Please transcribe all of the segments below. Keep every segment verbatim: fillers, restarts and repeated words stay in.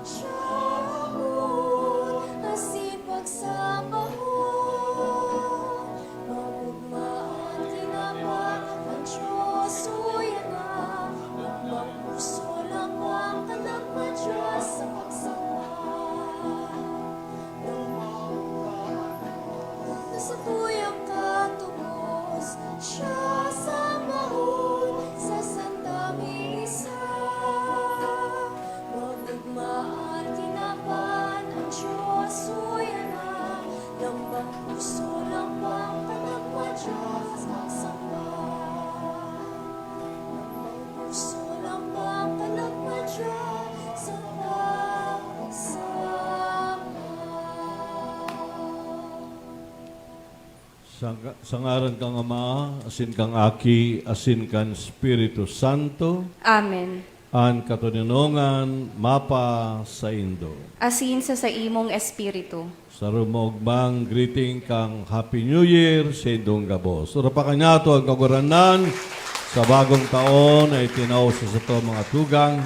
Siya ako't asin pagsambahon, magugma an tinapat an Diyos, uya na, lambang puso, lambang kalagmad siya sa pagsamba. Na sa tuyang katubos, siya sambahon sa sandang misa. Magugma an tinapat an Diyos, uya na, lambang puso, lambang kalagmad siya sa pagsamba. Lambang puso, lambang kalagmad siya sa pagsamba. Sa, sa ngaran kan Ama, asin kan Aki, asin kan Espiritu Santo. Amen. An katoninongan mapa saindo. Asin sa saimong espiritu. Saro maogmang greeting kan Happy New Year saindong gabos. Urapakan niyato an Kagurangnan sa bagong taon na itinao sa satong mga tugang.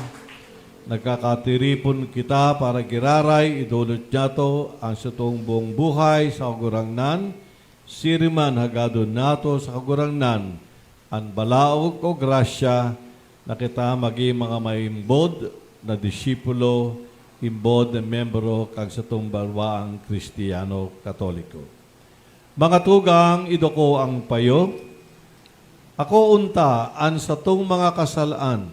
Nagkakatiripon kita para giraray, idolot niyato an satong buong buhay sa Kagurangnan. Siring man hagadon nato sa Kagurangnan an balaog o grasya na kita magin mga maimbod na disipulo, imbod na miyembro kan satong banwaan Kristiyano Katoliko. Mga tugang, idoko ang payo. Ako unta an satong mga kasal-an,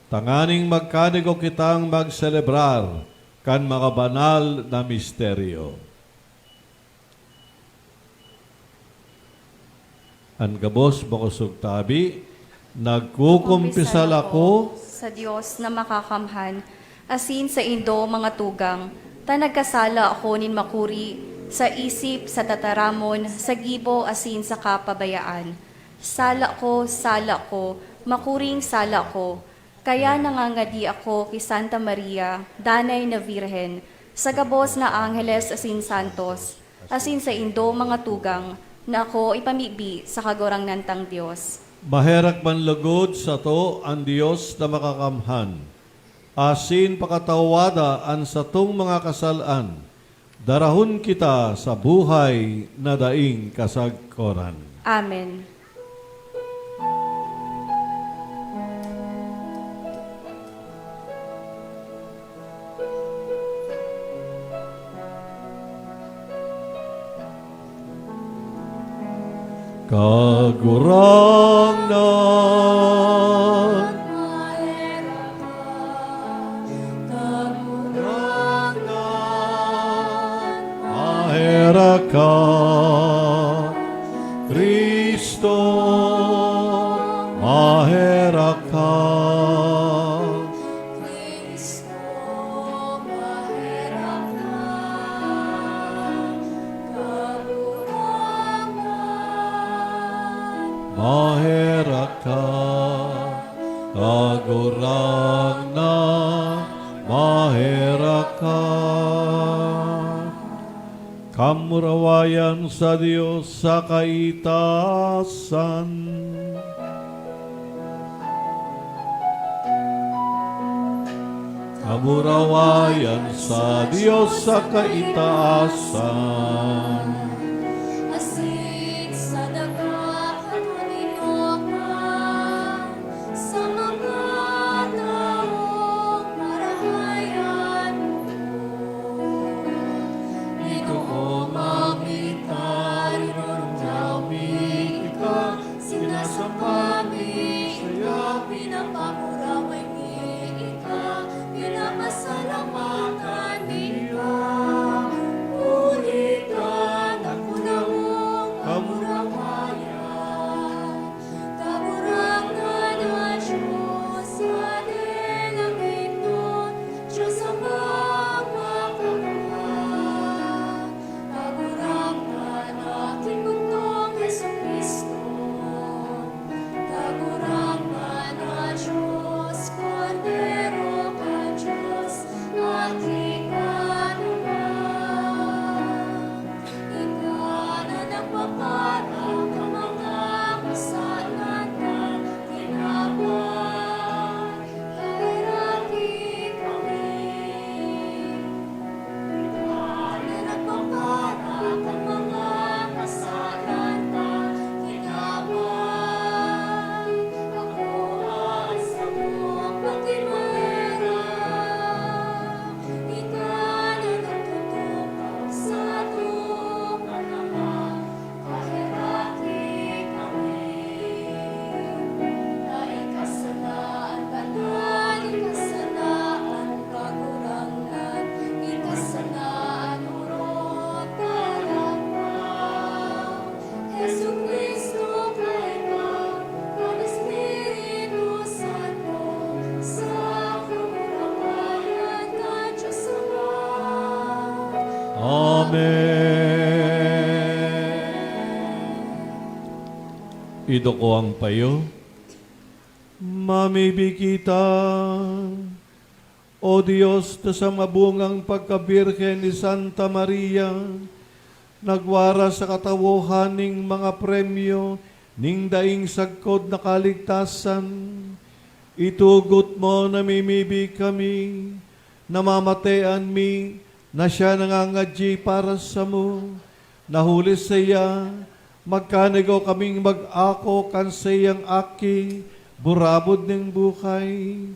tanganing magkanigo kitang magselebrar kan mga banal na misteryo. An gabos, makosog tabi, nagkukumpisal ako sa Dios na makakamhan, asin saindo, mga tugang, ta nagkasala ako nin makuri sa isip, sa tataramon, sa gibo, asin sa kapabayaan. Sala ko, sala ko, makuring sala ko. Kaya nangangadi ako ki Santa Maria, Danay na Birhen, sa gabos na angheles asin santos, asin saindo, mga tugang, na ako ipamibi sa Kagurangnan tang Dios. Maherak man lugod sato an Dios na makakamhan, asin pakatawada an satong mga kasal-an, darahon kita sa buhay na daing kasagkoran. Amen. Kagurangnan, Kagurangnan, maherak ka. Cristo, maherak ka. Cristo, maherak ka. Kagurangnan, maherak ka. Kagurangnan, maherak ka. Kamurawayan sa Dios sa kaitaasan. Kamurawayan sa Dios sa kaitaasan. Asin sa daga kan kalinokan sa mga tawong marahay an Ginoo, mami ta, rinurugdaw mi ika, sinasamba mi saiya, pinapakuraway mi ika, pinapasalamatan mi ika, huli ta Amen. Iduko ang payo. Mamibi kita. O Dios, ta sa mabungang pagkabirhen ni Santa Maria, nagwara sa katawohan ning mga premyo ning daing sagkod na kaligtasan, itugot mo na mimibi kami, namamatean mi, na siya nangangadyi para samo, na huli saiya, magkanigo kaming mag-ako kan saiyang aki, burabod nin buhay.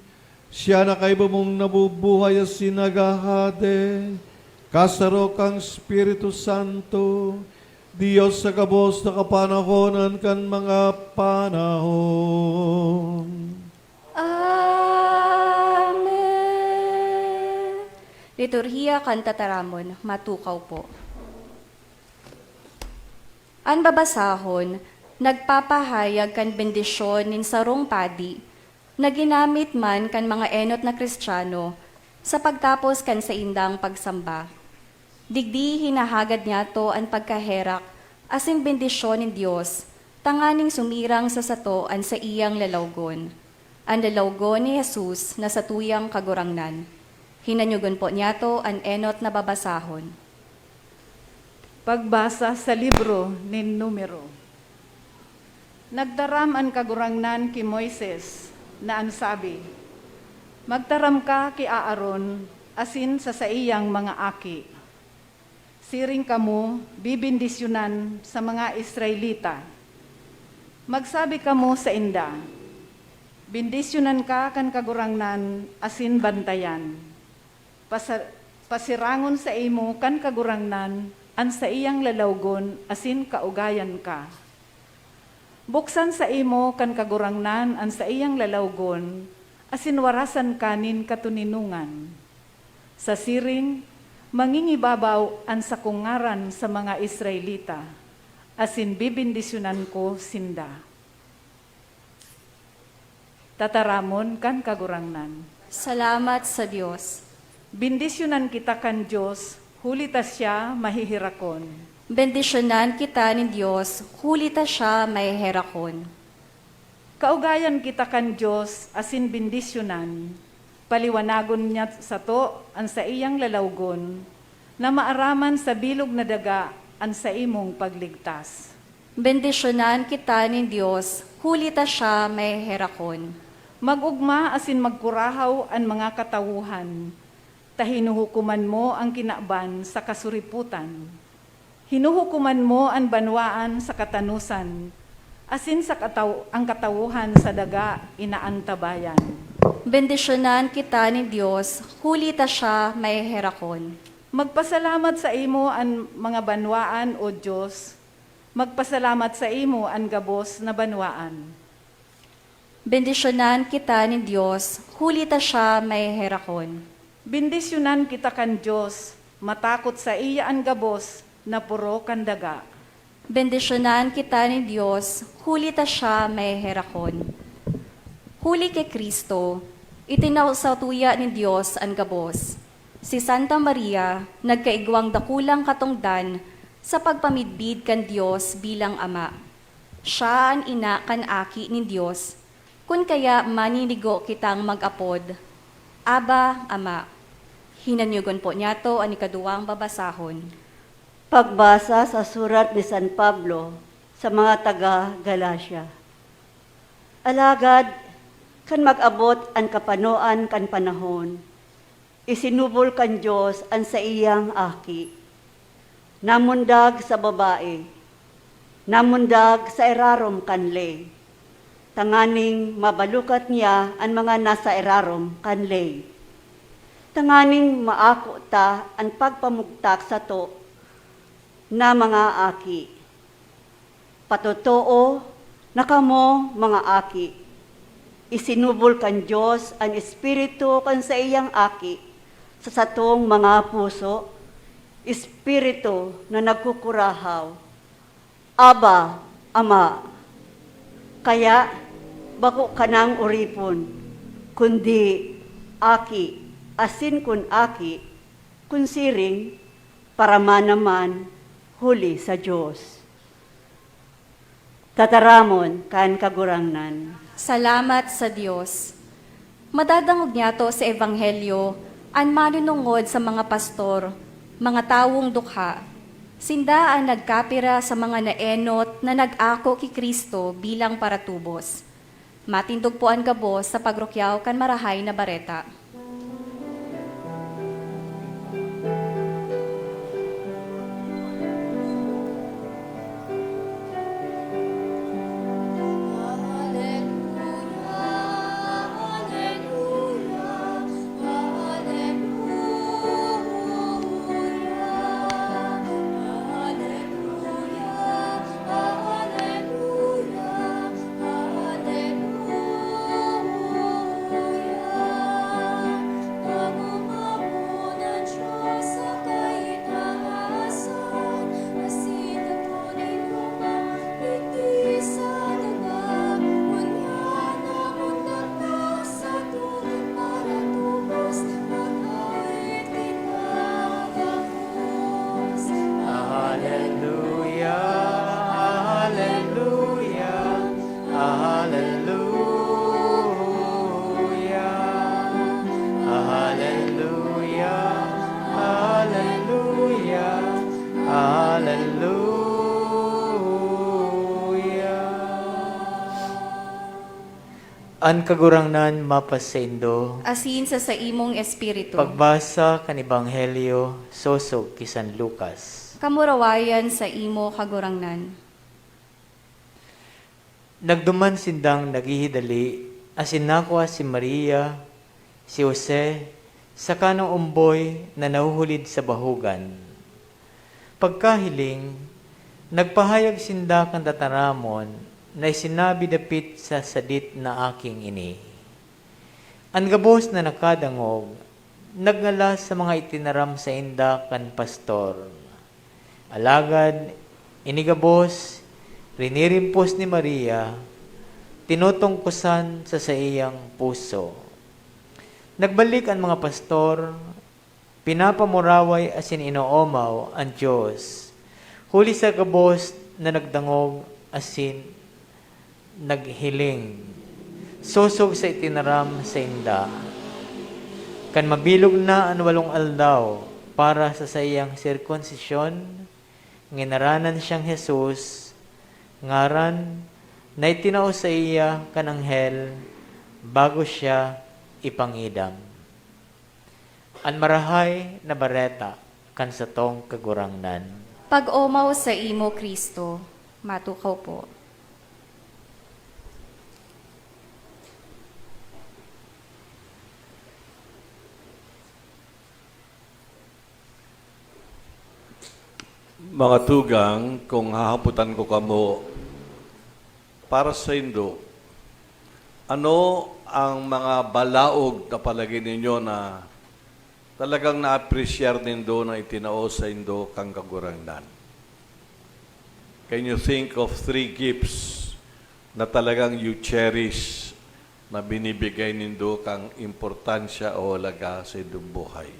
Siya na kaiba mong nabubuhay asin naghahade, kasaro kan Espiritu Santo, Dios sa gabos na kapanahonan kan mga panahon. Amen. Liturhiya kan Tataramon, matukaw po. An babasahon, nagpapahayag kan bendisyon nin sarong padi na ginamit man kan mga enot na Kristiyano sa pagtapos kan saindang pagsamba. Digdi hinahagad niyato an pagkaherak asin bendisyon nin Dios tanganing sumirang sa sato an saiyang lalawgon, an lalawgon ni Jesus na satuyang Kagurangnan. Hinanyogon po niyato an enot na babasahon. Pagbasa sa libro nin Numero. Nagtaram an Kagurangnan ki Moises na an sabi, "Magtaram ka ki Aaron asin sa saiyang mga aki. Siring kamo bibendisyonan sa mga Israelita. Magsabi kamo sainda, 'Bendisyonan ka kan Kagurangnan asin bantayan. Pasa-, pasirangon saimo kan Kagurangnan an saiyang lalawgon asin kaugayan ka. Buksan saimo kan Kagurangnan an saiyang lalawgon asin warasan ka nin katoninongan. Sa siring, mangingibabaw an sakong ngaran sa mga Israelita, asin bibendisyonan ko sinda.'" Tataramon kan Kagurangnan. Salamat sa Dios. Bendisyonan kita kan Dios, huli ta siya maheherakon. Bendisyonan kita nin Dios, huli ta siya maheherakon. Kaugayan kita kan Dios asin bendisyonan, paliwanagon niya sato an saiyang lalawgon, na maaraman sa bilog na daga an saimong pagligtas. Bendisyonan kita nin Dios, huli ta siya maheherakon. Mag-ogma asin magkurahaw an mga katawohan, ta hinuhukoman mo an kinaban sa kasuripotan. Hinuhukoman mo an banwaan sa katanosan, asin sa kataw-, an katawohan sa daga inaantabayan. Bendisyonan kita nin Dios, huli ta siya maheherakon. Magpasalamat saimo an mga banwaan, O Dios, magpasalamat saimo an gabos na banwaan. Bendisyonan kita nin Dios, huli ta siya maheherakon. Bendisyonan kita kan Dios, matakot saiya an gabos na poro kan daga. Bendisyonan kita nin Dios, huli ta siya maheherakon. Huli ki Cristo, itinao sa tuya nin Dios an gabos. Si Santa Maria nagkaigwang dakulang katongdan sa pagpamidbid kan Dios bilang Ama. Siya an ina kan Aki nin Dios, kun kaya maninigo kitang mag-apod, "Abba, Ama." Hinanyogon po niyato an ikaduwang babasahon. Pagbasa sa surat ni San Pablo sa mga taga Galacia. Alagad, kan mag-abot an kapanoan kan panahon, isinubol kan Dios an saiyang Aki. Namundag sa babae, namundag sa irarom kan ley, tanganing mabalukat niya an mga nasa irarom kan ley, tanganing maako ta an pagpamugtak sato na mga aki. Patotoo na kamo, mga aki, isinubol kan Dios an Espiritu kan saiyang Aki sa satong mga puso, Espiritu na nagkukurahaw, "Abba, Ama." Kaya, bako ka nang oripon, kundi aki, asin kun aki, kun siring, paraman naman huli sa Dios. Tataramon kan Kagurangnan. Salamat sa Dios. Madadangog niyato sa Ebanghelyo an manunongod sa mga pastor, mga tawong dukha. Sinda an nagkapira sa mga naenot na nag-ako ki Cristo bilang paratubos. Matindog po an gabos sa pagrukyaw kan Marahay na Bareta. Hallelujah, hallelujah, hallelujah, hallelujah, hallelujah, hallelujah. An Kagurangnan mapasaindo. Asin sa saimong espiritu. Pagbasa kan Ebanghelyo sosog ki San Lucas. Kamurawayan saimo, Kagurangnan. Nagduman sindang naghihidali, asin nakua si Maria, si Jose, saka an omboy na nahuhulid sa bahugan. Pagkahiling, nagpahayag sinda kan tataramon na isinabi dapit sa sadit na aking ini. An gabos na nakadangog, nagngalas sa mga itinaram sainda kan pastor. Alagad, ini gabos, rinirimpos ni Maria, tinutungkosan sa saiyang puso. Nagbalik an mga pastor, pinapamuraway asin inoomaw an Dios, huli sa gabos na nagdangog asin naghiling, sosog sa itinaram sainda. Kan mabilog na an walong aldaw para sa saiyang sirkunsisyon, nginaranan siyang Jesus, ngaran na itinao saiya kan anghel bago siya ipangidam. An Marahay na Bareta kan satong Kagurangnan. Pag-omaw saimo, Cristo. Matukaw po. Mga tugang, kung hahapotan ko kamo, para saindo, ano ang mga balaog na palagay ninyo na talagang naapresyar nindo na itinao saindo kan Kagurangnan? Can you think of three gifts na talagang you cherish, na binibigay nindo kan importansya o halaga sa indong buhay?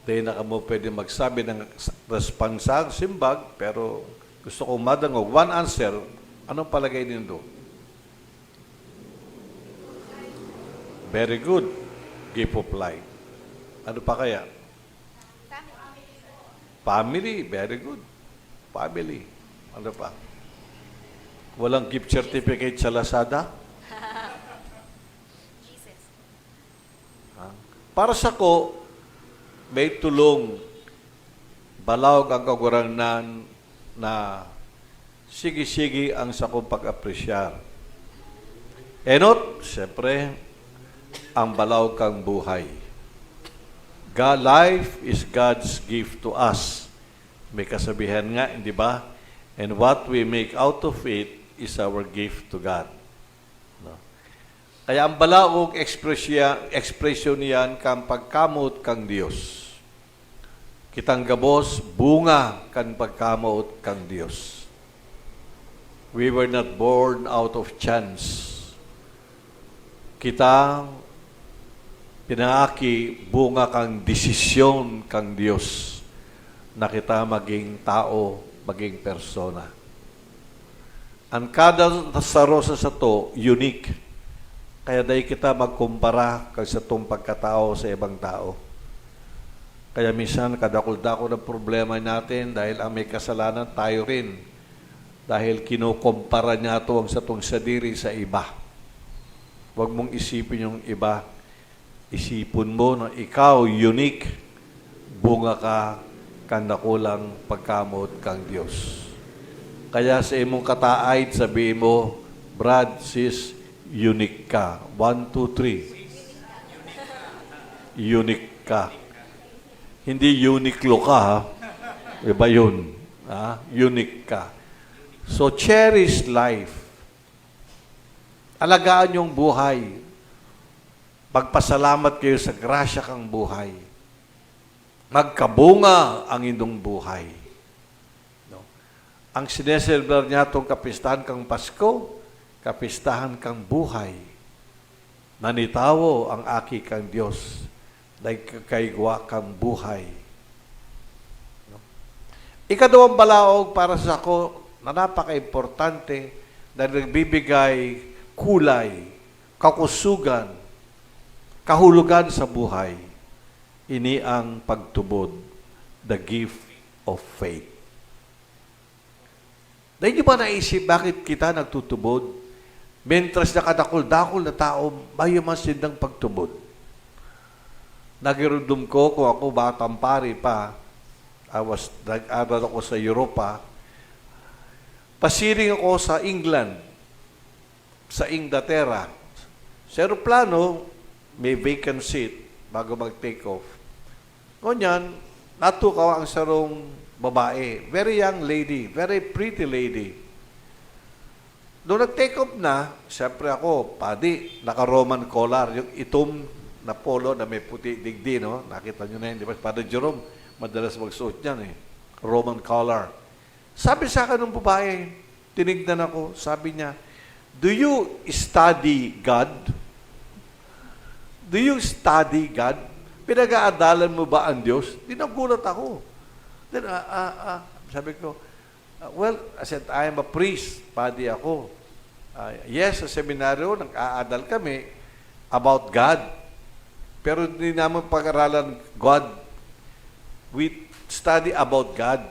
Dai na kamo pwede magsabi ng s-, responsa, simbag, pero gusto kong madangog. One answer, anong palagay nindo? Very good. Gift of life. Ano pa kaya? Family. Very good. Family. Ano pa? Walang gift certificate sa Lazada? Ha? Para sako, may tolong balaog ang Kagurangnan na sige-sige ang sakong pag-apresyar. Enot, siyempre, ang balaog kang buhay. Ga-, life is God's gift to us. May kasabihan nga, di ba? And what we make out of it is our gift to God. No? Kaya ang balaog ekspresya-, ekspresyon niyan kan pagkamoot kan Dios. Kitang gabos, bunga kan pagkamoot kan Dios. We were not born out of chance. Kita Pinaaki bunga kan desisyon kan Dios na kita maging tao, maging persona. An kada saro sa sato, unique. Kaya dai kita magkumpara kan satong pagkatao sa ibang tao. Kaya minsan, kadakul-dakul ang problema natin dahil ang may kasalanan, tayo rin. Dahil kinukumpara niyato ang satong sadiri sa iba. Huwag mong isipin yung iba. Isipon mo na ikaw, unique, bunga ka kan dakulang pagkamoot kan Dios. Kaya sa imong kataaid, sabihin mo, "Brad, sis, unique ka." One, two, three. Unique ka. Hindi Uniqlo ka, ha? Iba yun. Ha? Unique ka. So, cherish life. Alagaan yung buhay. Magpasalamat kayo sa grasya kang buhay. Magkabunga ang inyong buhay. No? Ang sineselebrar niya tong kapistahan kang Pasko, kapistahan kang buhay. Nanitawo ang Aki kang Dios, nagkakaigwa kang buhay. No? Ikaduwang balaog para sa ako na napaka-importante na nagbibigay kulay, kakusugan, kahulogan sa buhay, ini ang pagtubod, the gift of faith. Dai niyo ba naisip bakit kita nagtutubod? Mentras na kadakul-dakul na tao, mayo man sindang pagtubod. Nagirumdom ko kung ako batang pari pa, I was, nag-aral ako sa Europa, pasiring ako sa England, sa Inglaterra. Sa eroplano, may vacant seat bago mag-take off. Ngunyan, natukaw ang sarong babae, very young lady, very pretty lady. Nung nag-take off na, siyempre ako, padi, naka-Roman collar, yung itom na polo na may puti digdi, no? Nakita nyo na yun, di ba? Padre Jerome, madalas magsuot niyan eh. Roman collar. Sabi sa akin ng babae, tinignan ako, sabi niya, "Do you study God? Do you study God? Pinag-aadalan mo ba ang Diyos?" Di nagulat ako. Then, ah, ah, ah, sabi ko, "Ah, well," I said, "I am a priest, padi ako." Ah, yes, sa seminaryo, nag-aadal kami about God. Pero hindi naman pag-aralan God. We study about God.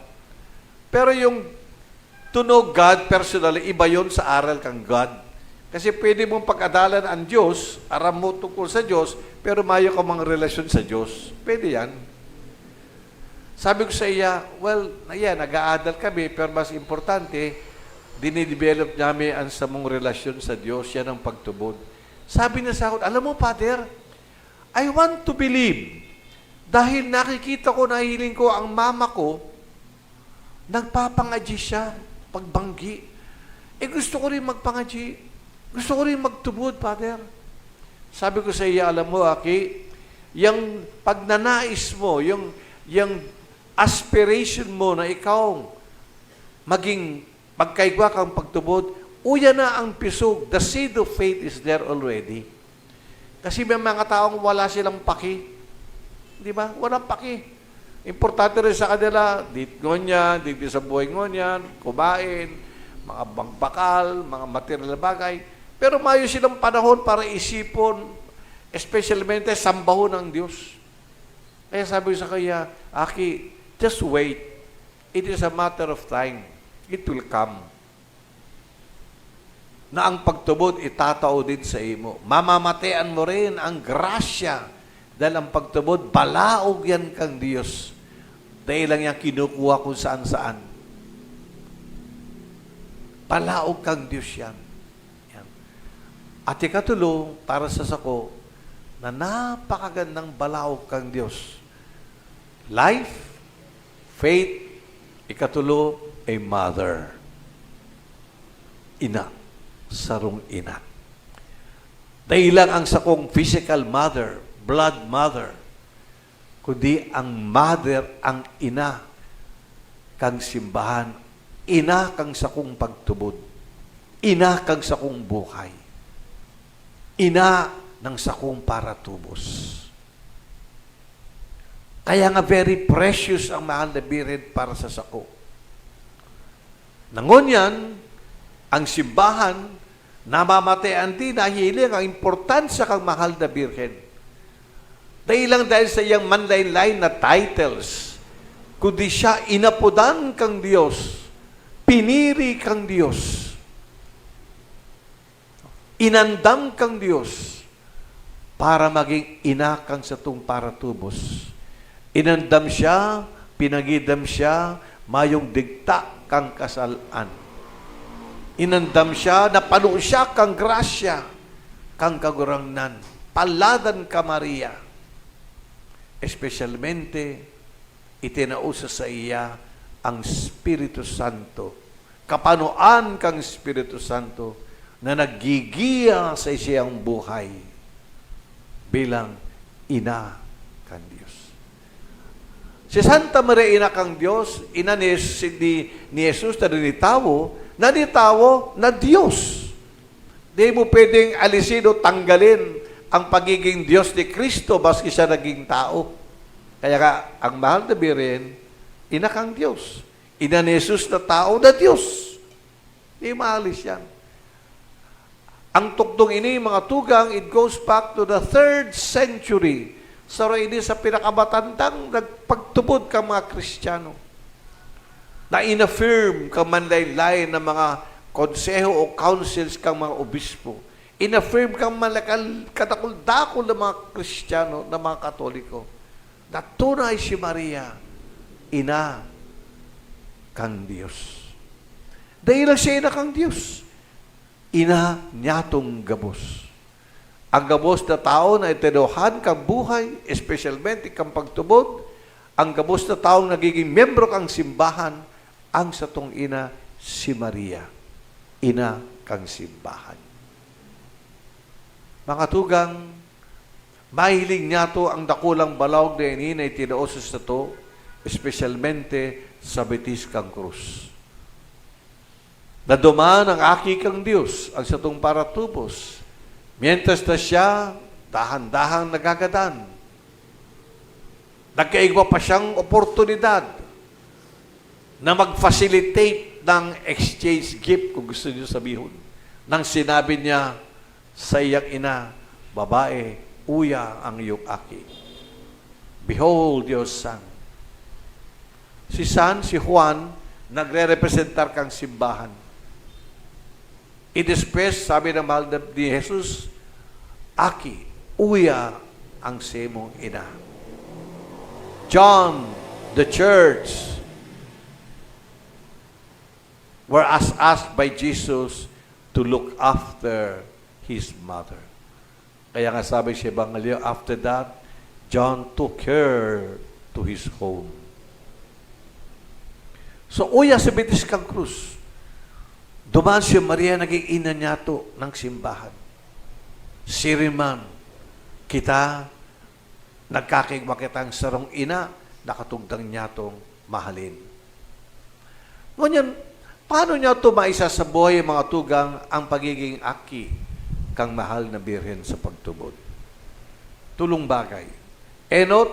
Pero yung to know God personally, iba yon sa aral kang God. Kasi pwede mong pag-adalan ang Diyos, aram mo tungkol sa Diyos, pero mayo ka mang relasyon sa Diyos. Pwede yan. Sabi ko sa iya, "Well, yeah, nag-aadal kami, pero mas importante, dinidevelop namin ang samong relasyon sa Diyos, yan ang pagtubod." Sabi niya sa akin, "Alam mo, Father, I want to believe, dahil nakikita ko, nahihiling ko ang mama ko, nagpapangadyi siya, pagbanggi. Eh, gusto ko rin magpangadyi. Gusto ko rin magtubod, Father." Sabi ko sa iya, "Alam mo, Aki, yang pagnanais mo, yung, yung aspiration mo na ikaw maging magkaigwa kang pagtubod, uya na ang pisog. The seed of faith is there already." Kasi may mga taong wala silang paki. Di ba? Walang paki. Importante rin sa kanila, di ngunyan, di, di sa buhay ngunyan, kumain, mga bagbakal, mga material na bagay. Pero mayo silang panahon para isipon, especialmente sambahon ang Diyos. Kaya sabi ko sa kanya, "Aki, just wait. It is a matter of time. It will come." Na ang pagtubod itatao din sa imo. Mamamatean mo rin ang grasya, dahil ang pagtubod, balaog yan kang Dios. Dai lang yan kinukuha kung saan-saan. Balaog kang Dios yan. Yan. At ikatulo, para sa sako, na napakagandang balaog kang Dios. Life, faith, ikatulo, a mother. Ina, sarong ina. Dai lang ang sakong physical mother, blood mother, kundi ang mother, ang ina kang simbahan, ina kang sakong pagtubod, ina kang sakong buhay, ina ng sakong paratubos. Kaya nga very precious ang Mahal na Birhen para sa sako. Na ngunyan, ang simbahan, namamatean din, nahihiling ang importansya kan Mahal na Birhen. Dai lang dahil sa iyang manlaen-laen na titles, kundi siya inapodan kan Dios, piniri kan Dios, inandam kan Dios para magin ina kan satong paratubos. Inandam siya, pinangidam siya, mayong digta kan kasal-an. Inandam siya, napano siya kan grasya kan Kagurangnan. Paladan ka, Maria. Espesyalmente, itinao sa saiya ang Espiritu Santo, kapanoan kan Espiritu Santo na naggigiya sa saiyang buhay bilang ina kan Dios. Si Santa Maria, ina kan Dios, ina ni, ni, ni Jesus na dinitawo, na dinitawo na Dios. Di mo pwedeng alisin o tanggalin ang pagiging Dios ni Cristo maski siya naging tao. Kaya nga, ang Mahal na Birhen, ina kan Dios. Ina ni Jesus na tao na Dios. Di maalis yan. Ang tukdong ini, mga tugang, it goes back to the third century. Saro ini sa pinakamatandang nagpagtubod kan mga Kristiyano na in-affirm kan manlaen-laen na mga konseho o councils kan mga obispo. In-affirm kan malakal-, kadakul-dakul na mga Kristiyano, na mga Katoliko, na tunay si Maria, ina kan Dios. Dai lang siya ina kan Dios, ina niyatong gabos. Ang gabos na tawo na itinuhan kan buhay, espesyalmente kan pagtubod, ang gabos na tawong nagiging miyembro kan simbahan, ang satong ina, si Maria, ina kan simbahan. Mga tugang, mahiling niyato ang dakulang balaog na ini na itinao sa sato, espesyalmente sa bitis kan krus. Naduman ang Aki kan Dios, ang satong paratubos, mientras na siya dahan-dahang nagagadan. Nagkaigwa pa siyang oportunidad na mag-facilitate ng exchange gift, kung gusto niyo sabihon, nang sinabi niya, sa iyang ina, "Babae, uya ang iyong aki. Behold your son." Si San, si Juan, nagrerepresentar kan simbahan. Idespues, sabi ng mahal na ni Jesus, "Aki, uya ang saimong ina." John, the church, were as asked by Jesus to look after his mother. Kaya nga sabi sa Ebanghelyo, after that, John took her to his home. So, uya sa bitis kan krus, duman si Maria naging ina niyato ng simbahan. Siring man, kita, nagkakaigwa kitang sarong ina na katugdang niyatong mahalin. Ngunyan, paano niyato maisasabuhay, mga tugang, ang pagiging aki kan mahal na Birhen sa pagtubod? Tulong bagay. Enot,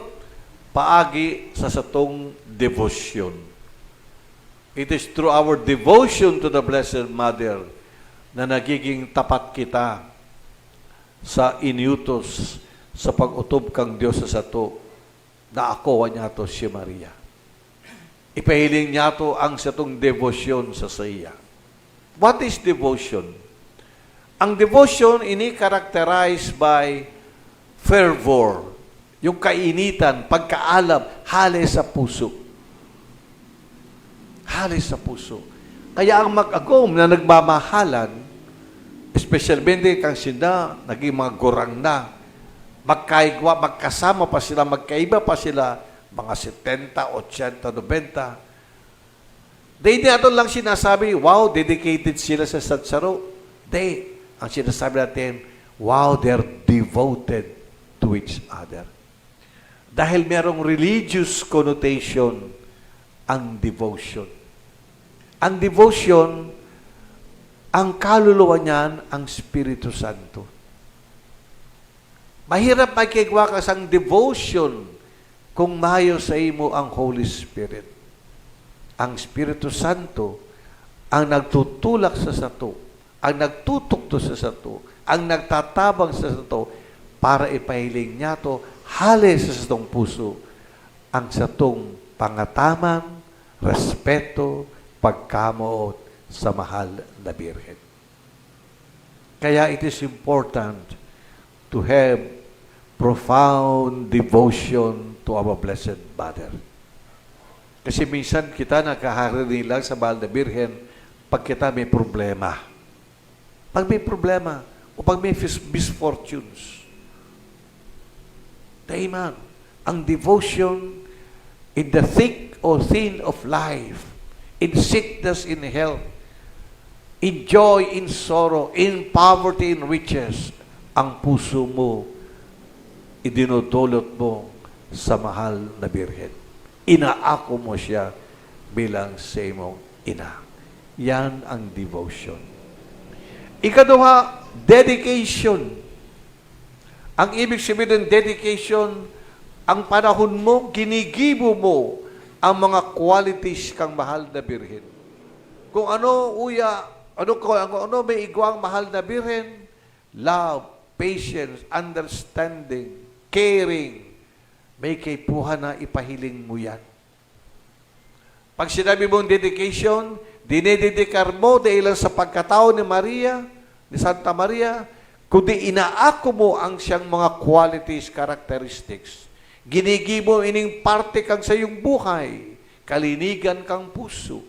paagi sa satong debosyon. It is through our devotion to the Blessed Mother na nagiging tapat kita sa iniutos, sa pag-otob kan Dios sa sato, na akoa niyato si Maria. Ipahiling niyato ang satong debosyon sa saiya. What is devotion? Ang devotion, ini characterized by fervor, yung kainitan, pagkaalab, hale sa puso. Hale sa puso. Kaya ang mag-agom na nagmamahalan, espesyalmente kan sinda naging mga gurang na, magkaigwa, magkasama pa sila, magkaiba pa sila, mga setenta, ochenta, nobenta. Dai niyato lang sinasabi, "Wow, dedicated sila sa isa't saro." Dai. Ang sinasabi natin, "Wow, they're devoted to each other." Dahil merong religious connotation ang devotion. Ang devotion, ang kaluluwa niyan, ang Espiritu Santo. Mahirap makigwa ka sang devotion Kung mayo saimo ang Holy Spirit, ang Espiritu Santo, ang nagtutulak sa sato, ang nagtutukdo sa sato, ang nagtatabang sa sato, para ipahiling niyato hale sa satong puso ang satong pangataman, respeto, pagkamoot sa mahal na Birhen. Kaya it is important to have profound devotion to our Blessed Mother. Kasi minsan kita nakakarinig lang sa mahal na Birhen pag kita may problema. Pag may problema o pag may fis-, misfortunes. Amen. Ang devotion in the thick or thin of life, in sickness, in health, in joy, in sorrow, in poverty, in riches, ang puso mo, idinodolot mo sa mahal na Birhen. Inaako mo siya bilang sa imong ina. Yan ang devotion. Ikaduha, dedication. Ang ibig sabihin ng dedication, ang panahon mo, ginigibo mo ang mga qualities kang mahal na Birhen. Kung ano, uya, ano, kung ano may igwang mahal na Birhen, love, patience, understanding, caring, may kaipuhan na ipahiling mo yan. Pag sinabi mong dedication, dinededikar mo dahil lang sa pagkatao ni Maria, ni Santa Maria, kundi inaako mo ang siyang mga qualities, characteristics. Ginigibo ining parte kang sayong buhay, kalinigan kang puso.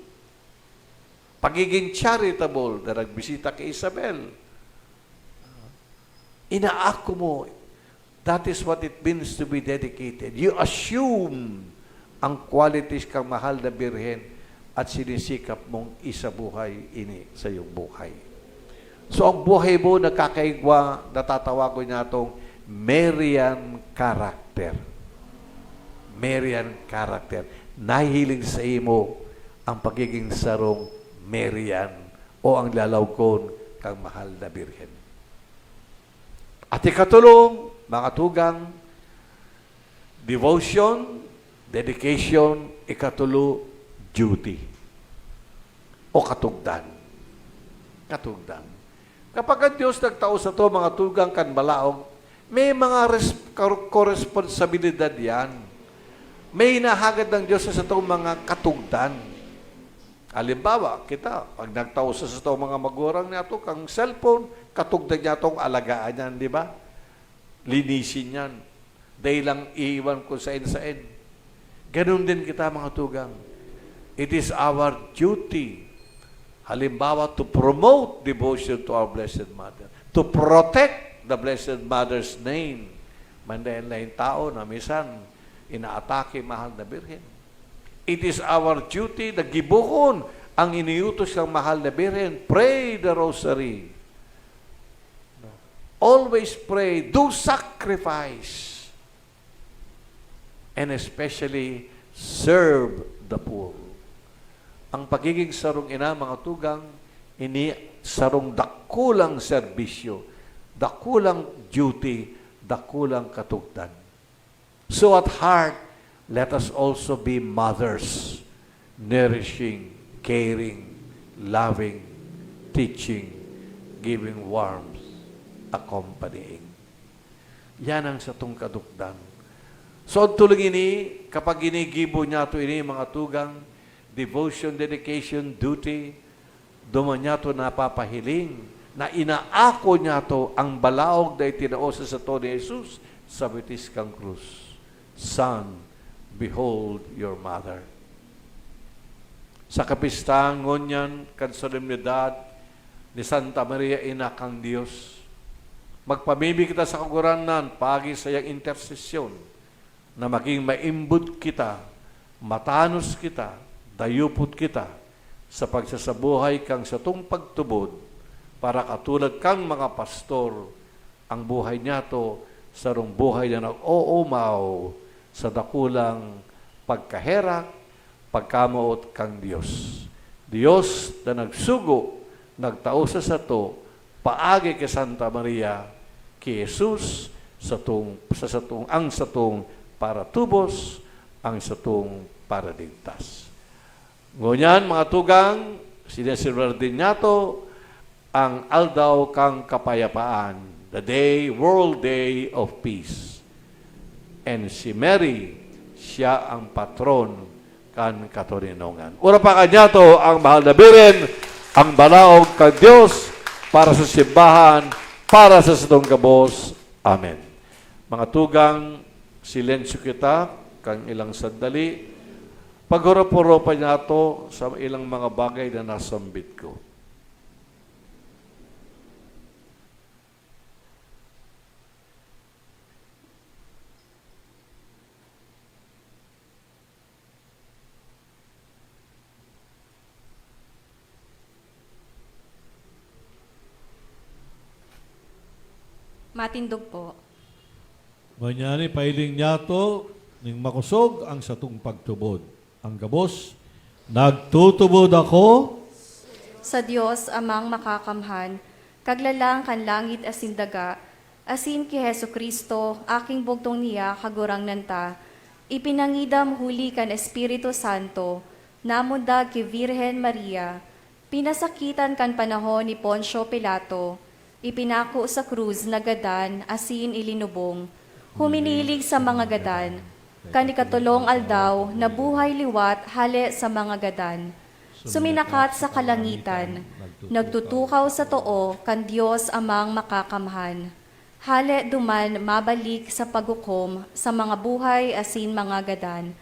Pagiging charitable na nagbisita kay Isabel. Inaako mo. That is what it means to be dedicated. You assume ang qualities kang mahal na Birhen at sinisikap mong isabuhay ini sa iyong buhay. So, ang buhay mo nagkakaigwa, natatawagon niya itong Marian character. Marian character. Nahihiling sa imo ang pagiging sarong Marian o ang lalawgon kang mahal na Birhen. At ikatulo, mga tugang, devotion, dedication, ikatulo, duty. O katugdan. Katugdan. Kapag ang Diyos nagtao sato, mga tugang, kan balaog, may mga res-, kar-, koresponsabilidad yan. May hinahagad ng Diyos sa satong mga katugdan. Halimbawa, kita, pag nagtao sa satong mga magurang niyato, kang cellphone, katugdan niyatong alagaan yan, di ba? Linisin yan. Dai lang iiwan kung saen-saen. Ganun din kita, mga tugang. It is our duty, halimbawa, to promote devotion to our Blessed Mother, to protect the Blessed Mother's name. May lain-lain tao na minsan inaatake mahal na Birhen. It is our duty na gibohon ang iniutos ng mahal na Birhen. Pray the Rosary. Always pray. Do sacrifice. And especially, serve the poor. Ang pagiging sarong ina, mga tugang, ini sarong dakulang serbisyo, dakulang duty, dakulang katugdan. So at heart, let us also be mothers, nourishing, caring, loving, teaching, giving warmth, accompanying. Yan ang satong katugdan. So, adtulong ini, kapag ginigibo niyato ini, mga tugang, devotion, dedication, duty, duman niyato napapahiling na inaako niyato ang balaog na itinao sa sato ni Jesus sa bitis kan krus. Son, behold your mother. Sa kapistahan ngunyan kan solemnidad ni Santa Maria, Ina kan Dios, magpamimi kita sa Kagurangnan paagi sa iyang intersesyon, na magin maimbod kita, matanos kita, dayupot kita sa pagsasabuhay kan satong pagtubod, para katulad kan mga pastor, ang buhay niyato sarong buhay na nag-oomaw sa dakulang pagkaherak, pagkamoot kan Dios. Dios na nagsugo, nagtao sa sato, paagi ki Santa Maria, ki Jesus, satong, sa satong, ang satong para tubos ang satong Paraligtas. Ngunyan, mga tugang, sineselebrar din niyato ang Aldaw kan Kapayapaan, the day, World Day of Peace. And si Mary, siya ang patron kan katoninongan. Urapaka niyato ang Mahal na Biren, ang balaog kan Dios, para sa simbahan, para sa satong gabos. Amen. Mga tugang, silensyo kita kan ilang sandali. Paghurop-huropan niyato sa ilang mga bagay na nasambit ko. Matindog po. Ngunyan, ipahiling niyato ning makosog ang satong pagtubod. Ang gabos, nagtutubod ako sa Dios Amang Makakamhan, Kaglalang kan langit asin daga, asin ki Jesu-Cristo, aking bugtong niya, Kagurangnan ta, ipinangidam huli kan Espiritu Santo, namundag ki Virgen Maria, pinasakitan kan panahon ni Poncio Pilato, ipinako sa krus, nagadan, asin ilinubong. Huminilig sa mga gadan. Kan ikatolong aldaw, nabuhay liwat hale sa mga gadan. Suminakat sa kalangitan, nagtutukaw sa too kan Dios Amang Makakamhan. Hale duman mabalik sa paghukom sa mga buhay asin mga gadan.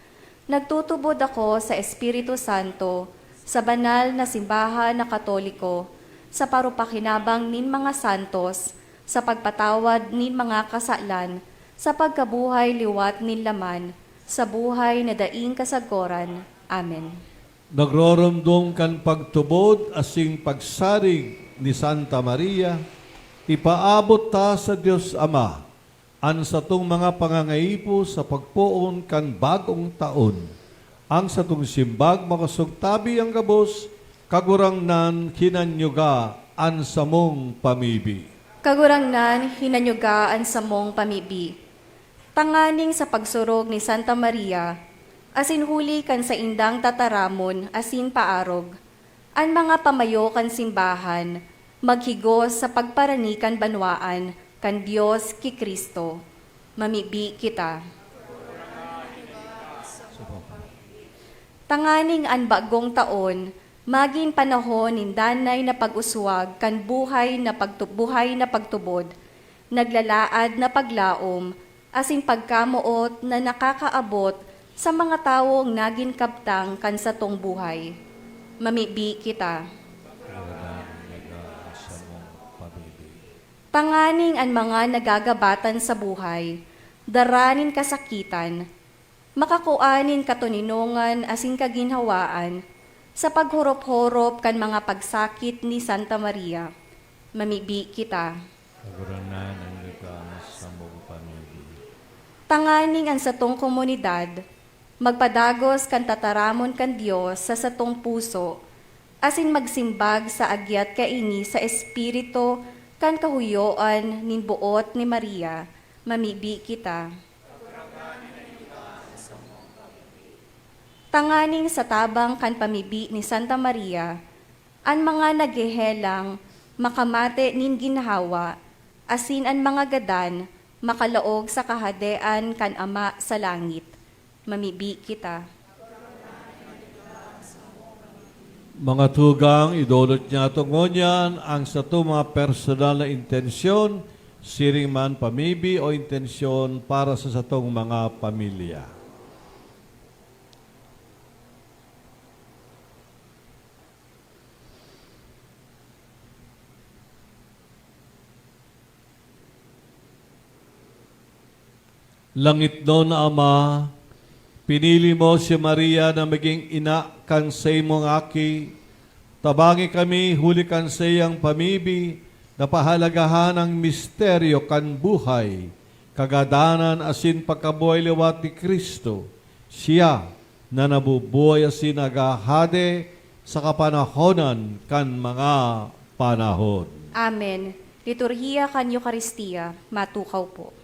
Nagtutubod ako sa Espiritu Santo, sa banal na simbahan na Katoliko, sa parupakinabang nin mga santos, sa pagpatawad nin mga kasalan, sa pagkabuhay liwat nin laman, sa buhay na daing kasagkoran. Amen. Nagroromdom kan pagtubod asin pagsarig ni Santa Maria, ipaabot ta sa Dios Ama an satong mga pangangaipo sa pagpoon kan bagong taon. Ang satong simbag makosog tabi ang gabos, Kagurangnan, hinanyuga an samong pamibi. Kagurangnan, hinanyuga an samong pamibi. Tanganing sa pagsurog ni Santa Maria, asin huli kan saindang tataramon asin paarog, an mga pamayo kan simbahan maghigos sa pagparani kan banwaan kan Dios ki Cristo. Mamibi kita. Tanganing an bagong taon magin panahon nin danay na pag-uswag kan buhay na pagtu-, buhay na pagtubod, naglalaad na paglaom, asin pagkamoot na nakakaabot sa mga tawong nagin kabtang kan satong buhay. Mamibi kita. Tanganing an mga nagagabatan sa buhay, dara nin kasakitan, makakua nin katoninongan asin kaginhawaan sa paghorop-horop kan mga pagsakit ni Santa Maria. Mamibi kita. Kagurangnan, hinanyuga an samong pamibi. Tanganing an satong komunidad magpadagos kan tataramon kan Dios sa satong puso, asin magsimbag sa agyat kaini sa espiritu kan kahuyoan nin boot ni Maria. Mamibi kita. Tanganing sa tabang kan pamibi ni Santa Maria, an mga naghehelang makamate nin ginhawa, asin an mga gadan makalaog sa Kahadean kan Ama sa langit. Mamibi kita. Mga tugang, idolot niyato ngunyan an satong mga personal na intensyon, siring man pamibi o intensyon para sa satong mga pamilya. Langitnon na Ama, pinili mo si Maria na maging ina kan saimong Aki. Tabangi kami huli kan saiyang pamibi na pahalagahan an misteryo kan buhay, kagadanan asin pagkabuhay liwat ni Cristo. Siya na nabubuhay asin naghahade sa kapanahonan kan mga panahon. Amen. Liturhiya kan Eukaristia, matukaw po.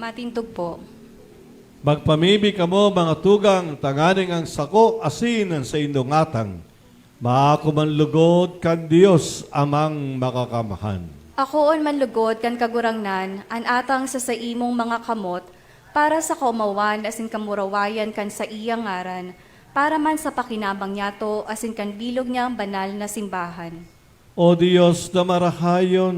Matindog po. Magpamibi kamo, mga tugang, tanganing ang sako asin an saindong atang maako man lugod kan Dios Amang Makakamhan. Akoon man lugod kan Kagurangnan an atang sa saimong mga kamot, para sa kaomawan asin kamurawayan kan saiyang ngaran, para man sa pakinabang niyato asin kan bilog niyang banal na simbahan. O Dios na marahayon,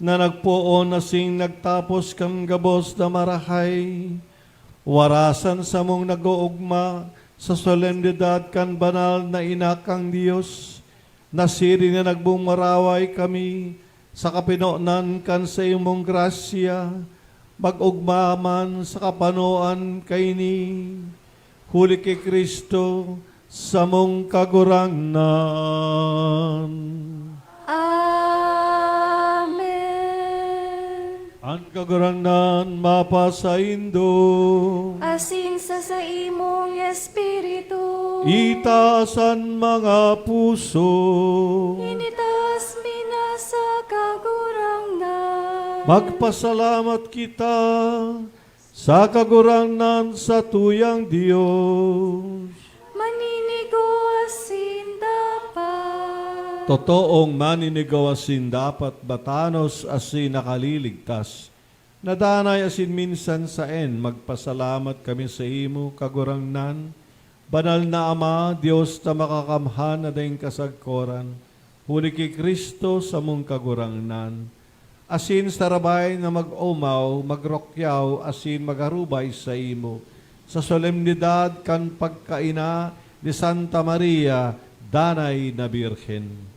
na nagpoon asin nagtapos kan gabos na marahay, warasan samong nag-oogma sa solemnidad kan banal na Ina kan Dios, na siring na nagbumaraway kami sa kapinonan kan saimong grasya, mag-ogma man sa kapanoan kaini. Huli ki Cristo, samong Kagurangnan. Amen. An Kagurangnan mapasaindo. Asin sa saimong espiritu. Itaas an mga puso. Initaas mi na sa Kagurangnan. Magpasalamat kita sa Kagurangnan, satuyang Dios. Maninigo asin dapat. Totoong maninigo asin dapat, batanos asin nakaliligtas, na danay asin minsan saen magpasalamat kami saimo, Kagurangnan, Banal na Ama, Dios na makakamhan na daing kasagkoran, huli ki Cristo, samong Kagurangnan, asin sa rabay na mag-omaw, magrokyaw, asin mag-arubay saimo, sa solemnidad kan pagkaina ni Santa Maria, danay na Birhen.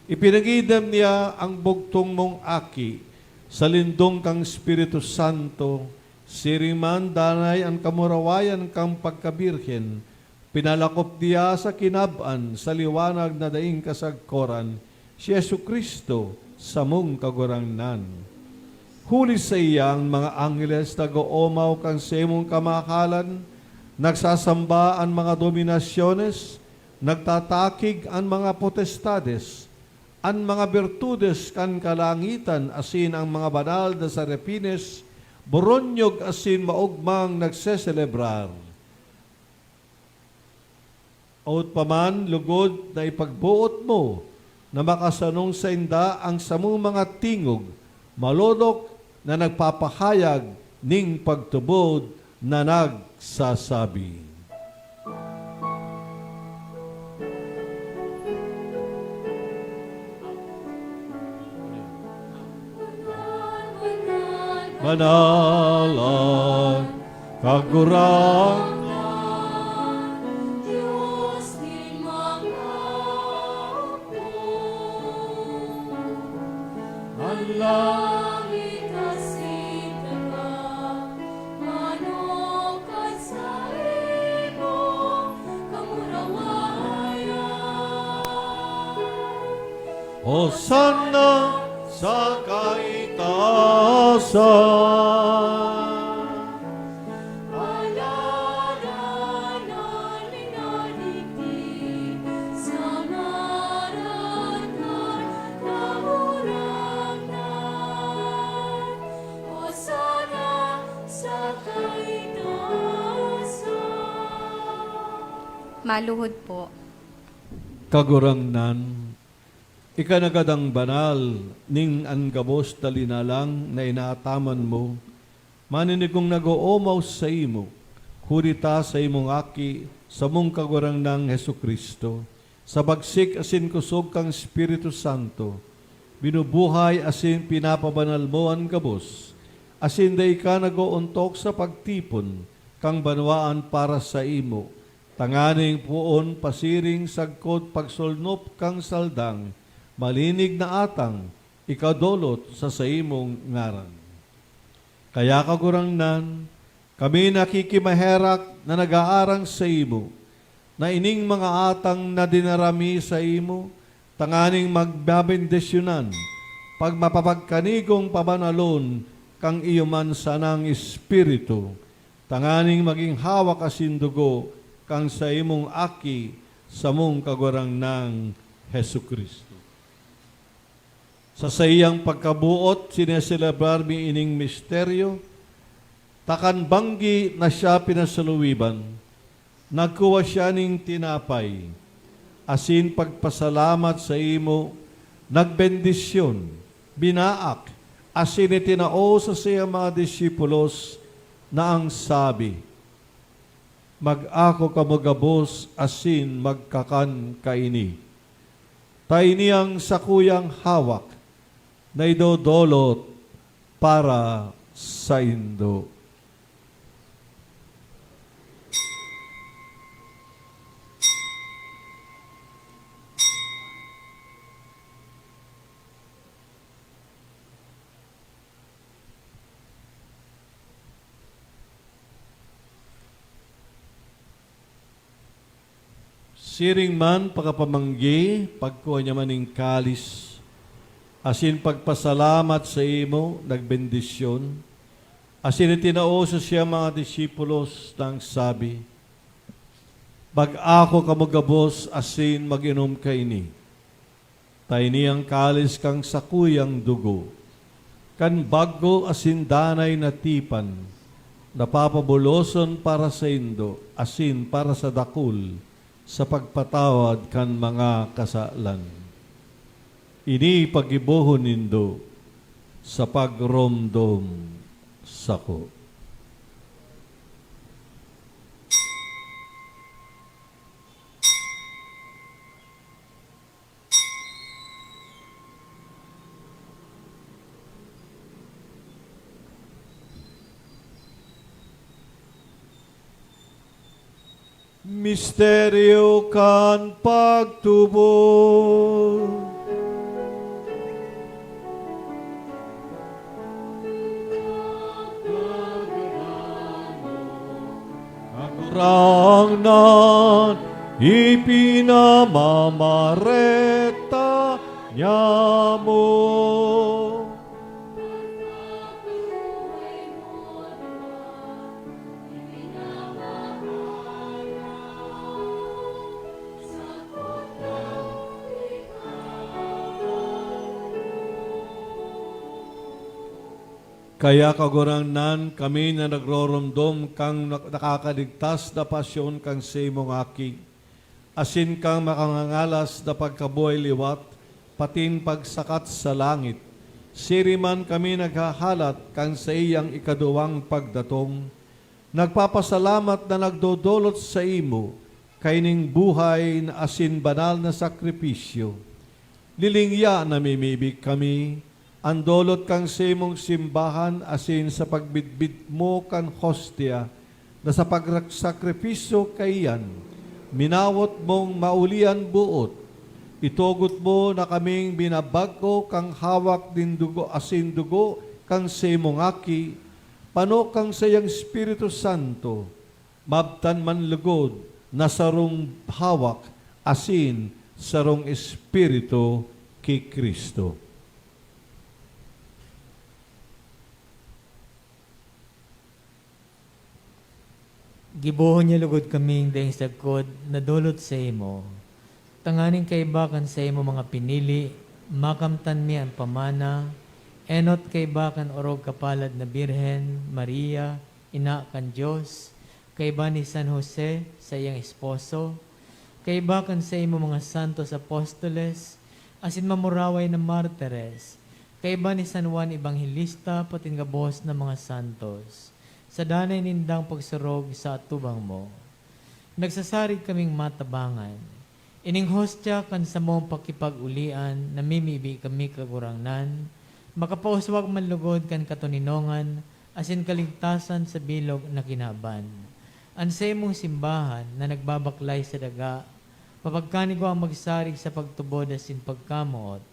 Ipinagidam niya ang bugtong mong Aki sa lindong kan Espiritu Santo, siring man danay an kamurawayan kan pagkabirhen, pinalakop niya sa kinab-an sa liwanag na daing kasagkoran, si Jesu-Cristo, samong Kagurangnan. Huli saiya an mga angheles nag-oomaw kan saimong kamakalan, nagsasamba an mga dominasyones, nagtatakig an mga potestades, an mga birtudes kan kalangitan asin an mga banal na serafines, boronyog asin maogmang nagseselebrar. Hot pa man, lugod na ipagboot mo na makasanong sainda ang samong mga tingog, malodok na nagpapahayag ning pagtubod na nagsasabi, Banal an Kagurangnan, Dios nin mga apo. An langit asin daga, manok kan saimong kamurawayan. Hosanna sa kaitaasan. Alagad an minadigdi sa ngaran kan Kagurangnan. Hosanna sa kaitaasan. Maluhod po. Kagurangnan, ika na gad an banal, nin an gabos na linalang na inaataman mo, maninigong nag-oomaw saimo, huli ta saimong Aki, samong Kagurangnan Jesu-Cristo, sa bagsik asin kosog kan Espiritu Santo, binubuhay asin pinapabanal mo an gabos, asin dai ka nag-oontok sa pagtipon kan banwaan para saimo, tanganing poon pasiring sagkod pagsolnop kan saldang malinig na atang ikadolot sa saimong ngaran. Kaya, Kagurangnan, kami nakikimaherak na nag-aarang saimo, na ining mga atang na dinara mi saimo, tanganing magbabendisyonan, pag mapapagkanigong pabanalon kan iyo man sanang Espiritu, tanganing magin hawak asin dugo kan saimong Aki, samong Kagurangnan Jesu-Cristo. Sa saiyang pagkaboot, sineselebrar mi ining misteryo, Ta kan banggi na siya pinasaluwiban, nagkua siya nin tinapay, asin pagpasalamat saimo, nagbendisyon, binaak, asin itinao sa saiyang mga disipulos na ang sabi, "Mag-ako kamo gabos asin magkakan kaini. Ta ini an sakuyang hawak na idodolot para saindo." Siring man, pakapamanggi, pagkua niya man nin kalis, asin pagpasalamat saimo, nagbendisyon, asin itinao sa saiyang mga disipulos, nang sabi, "Mag-ako kamo gabos asin mag-inom kaini. Ta ini an kalis kan sakuyang dugo, kan bag-o asin danay na tipan, na papabuloson para saindo asin para sa dakul sa pagpatawad kan mga kasalan. Ini paggibohon nindo sa pagromdom sako." Misteryo kan pagtubod. Kagurangnan, ipinamamareta niamo. Kaya, Kagurangnan, kami na nagroromdom kan nak-, nakakaligtas na pasyon kan saimong Aki, asin kan makangangalas na pagkabuhay liwat, patin pagsakat sa langit, siring man kami naghahalat kan saiyang ikaduwang pagdatong, nagpapasalamat na nagdodolot saimo kaining buhay na asin banal na sakripisyo. Lilingya, namimibi kami, an dolot kan saimong simbahan asin sa pagbidbid mo kan hostia na sa pagsakripisyo kaiyan, minawot mong mauli an boot. Itugot mo na kaming binabag-o kan hawak nin dugo asin dugo kan saimong Aki, pano kan saiyang Espiritu Santo, mabtan man lugod na sarong hawak asin sarong Espiritu ki Cristo. Gibohon niya lugod kaming daing sagkod na dolot saimo, tanganing kaiba kan saimo mga pinili, makamtan mi an pamana, enot kaiba kan orog kapalad na Birhen Maria, Ina kan Dios, kaiba ni San Jose, saiyang esposo, kaiba kan saimo mga santos apostoles, asin mamuraway na martires, kaiba ni San Juan Evangelista, patin gabos na mga santos, sa danay nindang pagsurog sa atubang mo. Nagsasarig kaming matabangan. Ining hostya kan samong pakipag-olian, namimibi kami, Kagurangnan, makapauswag man lugod kan katoninongan asin kaligtasan sa bilog na kinaban. An saimong simbahan na nagbabaklay sa daga, mapagkanigwang magsarig sa pagtubod asin pagkamoot,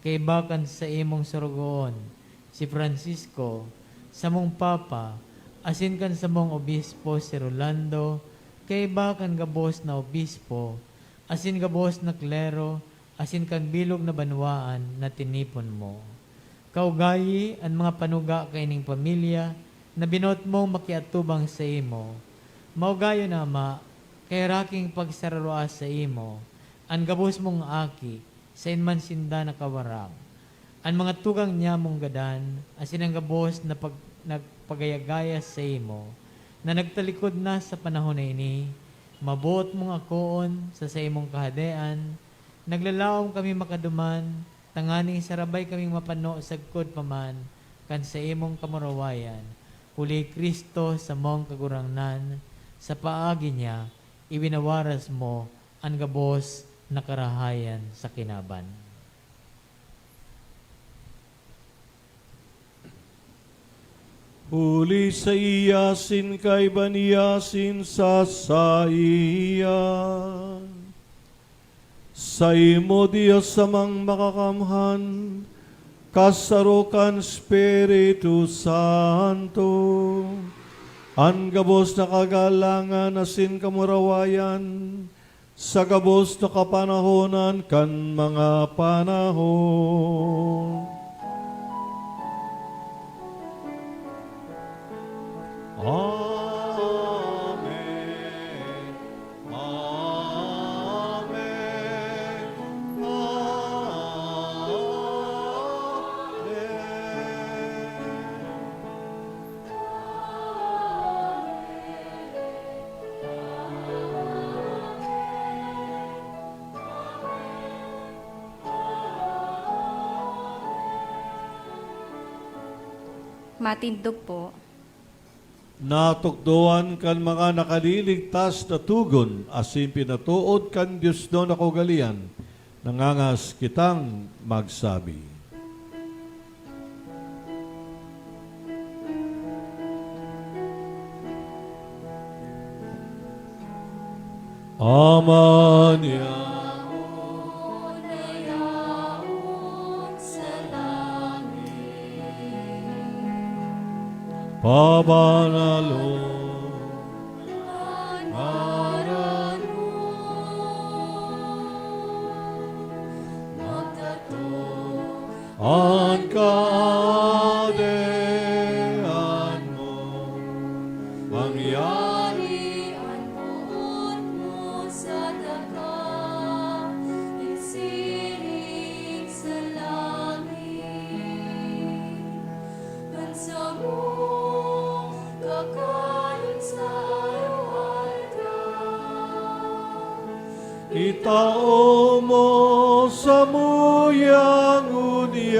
kaiba kan saimong sorogoon, si Francisco, samong Papa, asin kan samong obispo, si Rolando, kaiba kan gabos na obispo, asin gabos na klero, asin kan bilog na banwaan na tinipon mo. Kaugayi, an mga panuga kaining pamilya na binoot mong makiatubang saimo. Maugayon, Ama, kaya raking pagsararoa saimo an gabos mong aki, saen man sinda nakawarang. An mga tugang niyamong gadan, asin an gabos na pag-, nagpagayagaya saimo, na nagtalikod na sa panahon na ini, maboot mong akoon sa saimong Kahadean, naglalaom kami makaduman, tanganing sarabay kaming mapano sagkod pa man kan saimong kamurawayan, huli Cristo samong Kagurangnan, sa paagi niya, iwinawaras mo an gabos na karahayan sa kinaban. Huli saiya, sin kaiba niya, sin sa saiya. Saimo, Dios Amang Makakamhan, kasaro kan Espiritu Santo, an gabos na kagalangan asin kamurawayan, sa gabos na kapanahonan kan mga panahon. Amen. Amen. Amen. Matindog po. Natukdoan kan mga nakaliligtas na togon asin pinatood kan diosnon na kaugalean, nangangas kitang magsabi. Ama niamo na yaon sa langit, pabanalon an ngaran mo, magkatong an Kahadean mo, mangyari an boot mo sa daga, nin siring sa langit. An samong kakanon sa araw-araw, itao mo samuya ngunyan.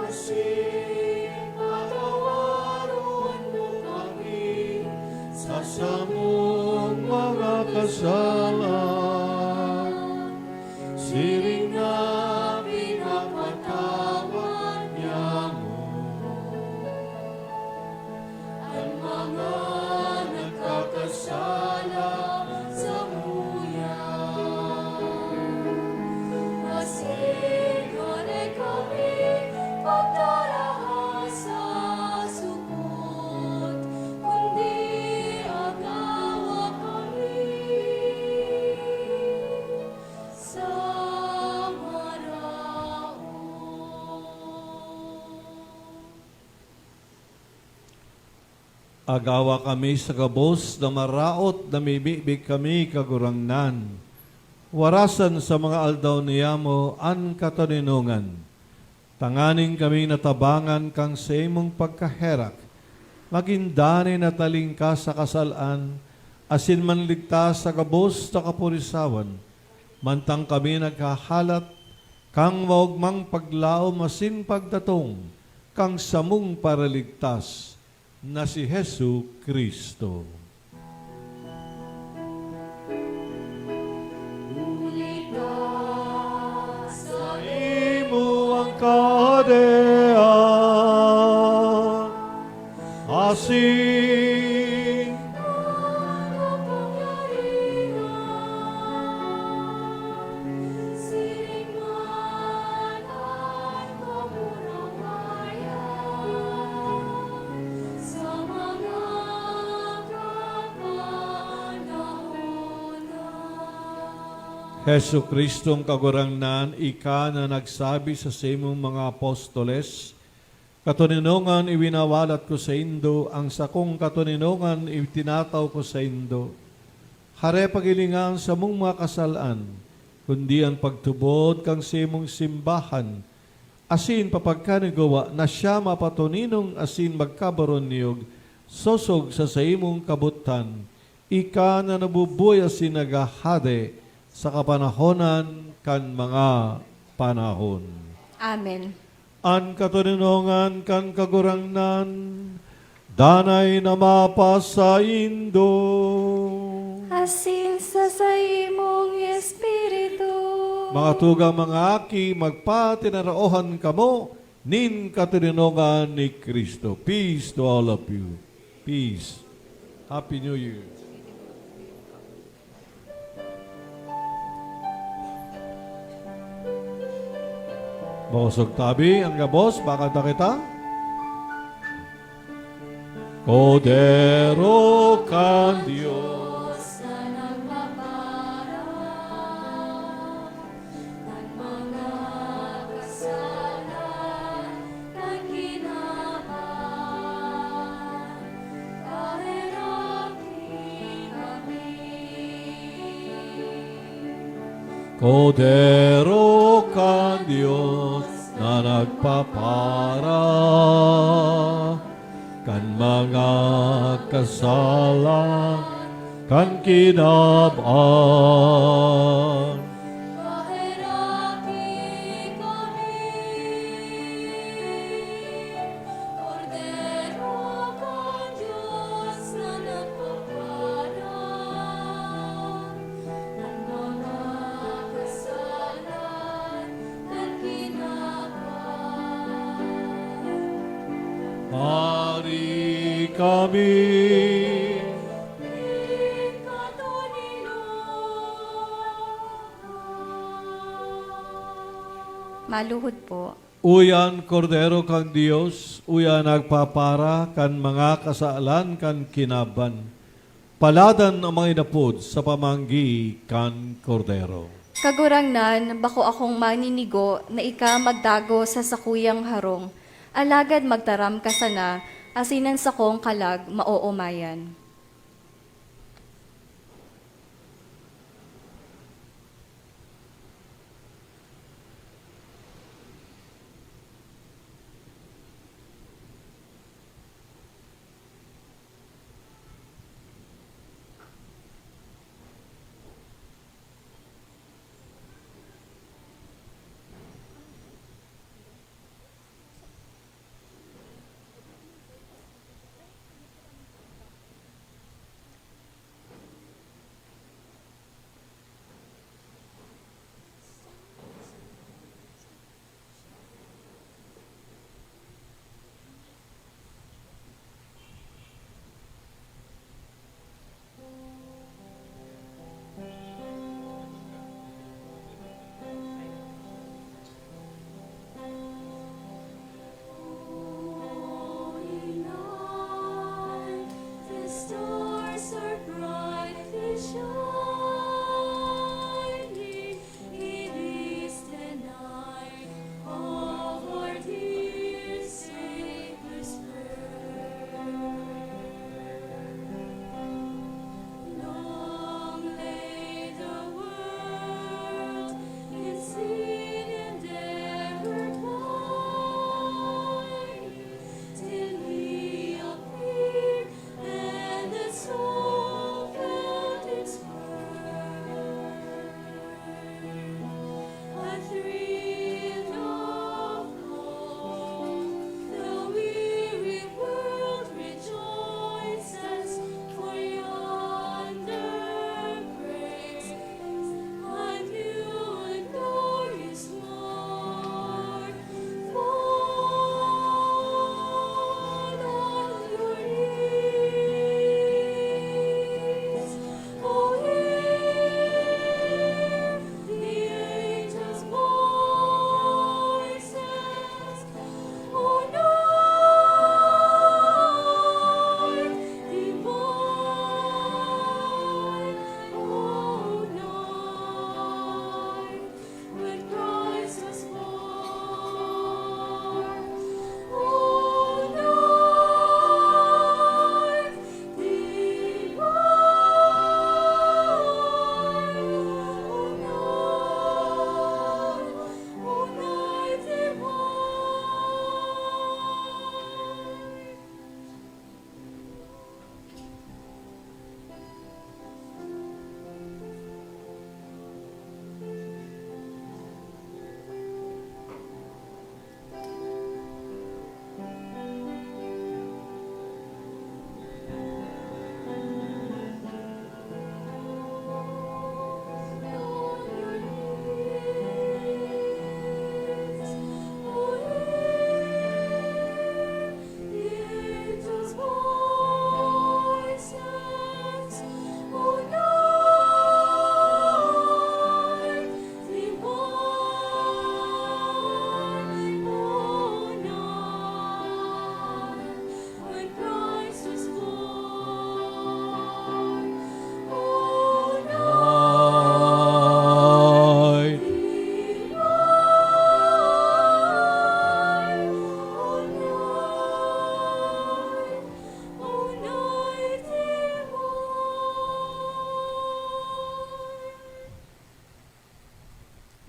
Asin patawaron mo kami sa samong mga kasalan, siring na pinapatawad niamo an mga nagkakasala samuya. Asin dai kami pagdaraha sa sugod, kundi agawa kami sa maraot. Agawa kami sa gabos na maraot, namimibi kami, Kagurangnan. Warasan sa mga aldaw niyamo an katoninongan, tanganing kami natabangan kan saimong pagkaherak, magin danay na talingkas sa kasal-an, asin manligtas sa gabos na kapurisawan, mantang kami naghahalat kan maogmang paglaom asin pagdatong kan samong Paraligtas, na si Jesu-Cristo. Huli ta saimo an Kahadean, asin an kapangyarihan, siring man an kamurawayan sa mga kapanahonan. Jesu-Cristong Kagurangnan, ika na nagsabi sa saimong mga apostoles, "Katoninongan iwinawalat ko saindo, ang sakong katoninongan itinataw ko saindo." Hare pagilinga an samong mga kasal-an, kundi an pagtubod kan saimong simbahan, asin papagkanigwa na siya mapatoninong asin magkabaronyog sosog sa saimong kabotan, ika na nabubuhay asin naghahade sa kapanahonan kan mga panahon. Amen. An katoninongan kan Kagurangnan danay na mapasaindo. Asin sa saimong espiritu. Mga tugang, mga aki, magpatinaraohan kamo nin katoninongan ni Cristo. Peace to all of you. Peace. Happy New Year. Makosog tabi ang gabos, makanta kita. Kordero kan Dios na nagpapara kan mga kasalan kan kinaban, paheraki kami. Kordero kan Dios na nagpapara kan mga kasalan kan kinaban. Paheraki kami. Kordero kan Dios na nagpapara kan mga kasalan kan kinaban. Hari kami. Maluhod po. Uya an Kordero kan Dios, uya an nagpapara kan mga kasalan kan kinaban. Paladan an mga inapod sa pamanggi kan Kordero. Kagurangnan, bako akong maninigo na ika magtago sa sakuyang harong, alagad magtaram ka sana, asin an sakong kalag maoomayan.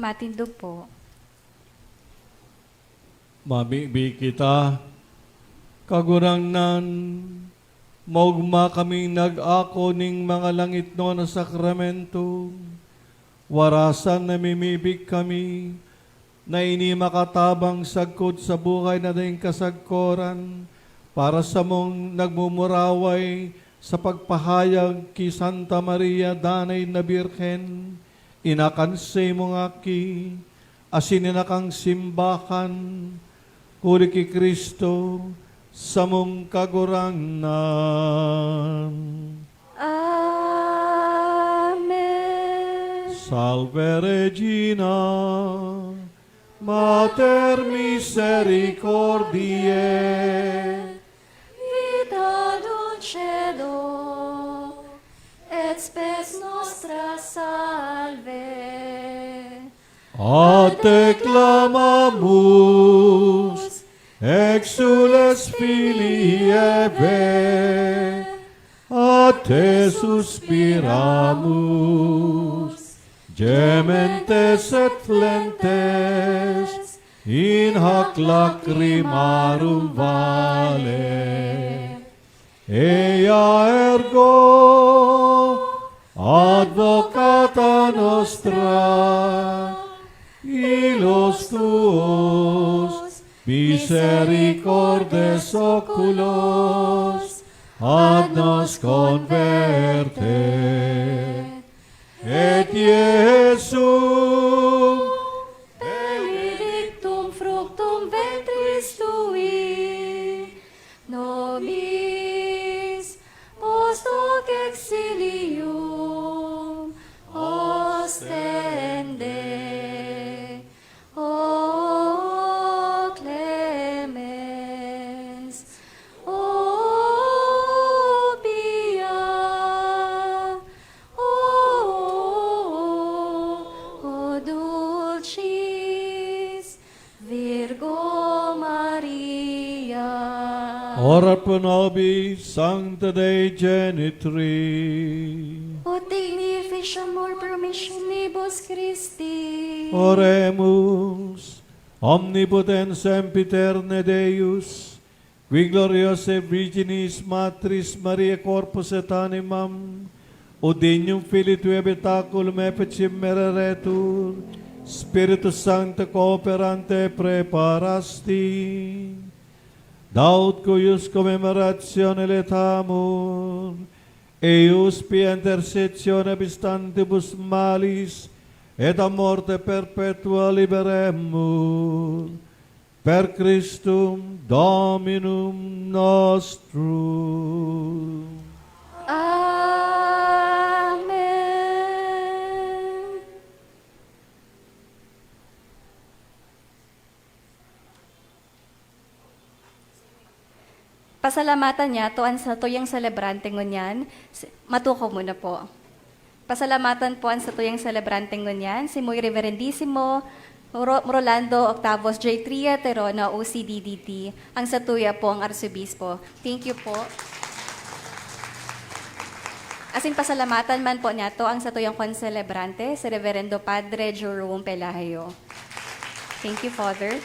Matindog po. Mamibi kita, Kagurangnan, maogma kaming nag-ako nin mga langitnon na sakramento. Warasan namimibi kami na ini makatabang sagkod sa buhay na daing kasagkoran para samong nagmumuraway sa pagpahayag ki Santa Maria, danay na Birhen, ina kan Simo ngaki, asin ina kang simbahan, huli ki Cristo, samong Kagurangnan. Amen. Salve Regina, Mater misericordiae, Vita dulcedo, et spes nostra salve. A te clamamus, exsules filii Hevae, a te suspiramus, gementes et flentes in hac lacrimarum vale. Ea ergo advocata nostra, illos tuos misericordes oculos ad nos converte. Et Iesum benedictum fructum ventris tui, nobis post hoc exilium ostende. O clemens, o pia, o, o dulcis Virgo Maria. Ora pro nobis, Sancta Dei Genitrix. Ut dignificamur promissionibus Christi. Oremus. Omnipotens sempiterne Deus, qui gloriose Virginis Matris Maria corpus et animam, ut dignum filii tui habitaculum efficim mereretur, Spiritus Sancto cooperante praeparasti. Daut cuius commemorationem laetamur, eius pia intercessione abstantibus malis et a morte perpetua liberemur, per Christum Dominum nostrum. Amen. Pasalamatan niyato an satuyang selebrante ngunyan. Si, matukaw muna po. Pasalamatan po an satuyang selebrante ngunyan, si Moy Reverendisimo Ro-, Rolando Octavos J Tria Terona, O C D D T, ang satuya pong Arsobispo. Thank you po. Asin pasalamatan man po niyato ang satuyang konselebrante, si Reverendo Padre Jerome Pelayo. Thank you, Father.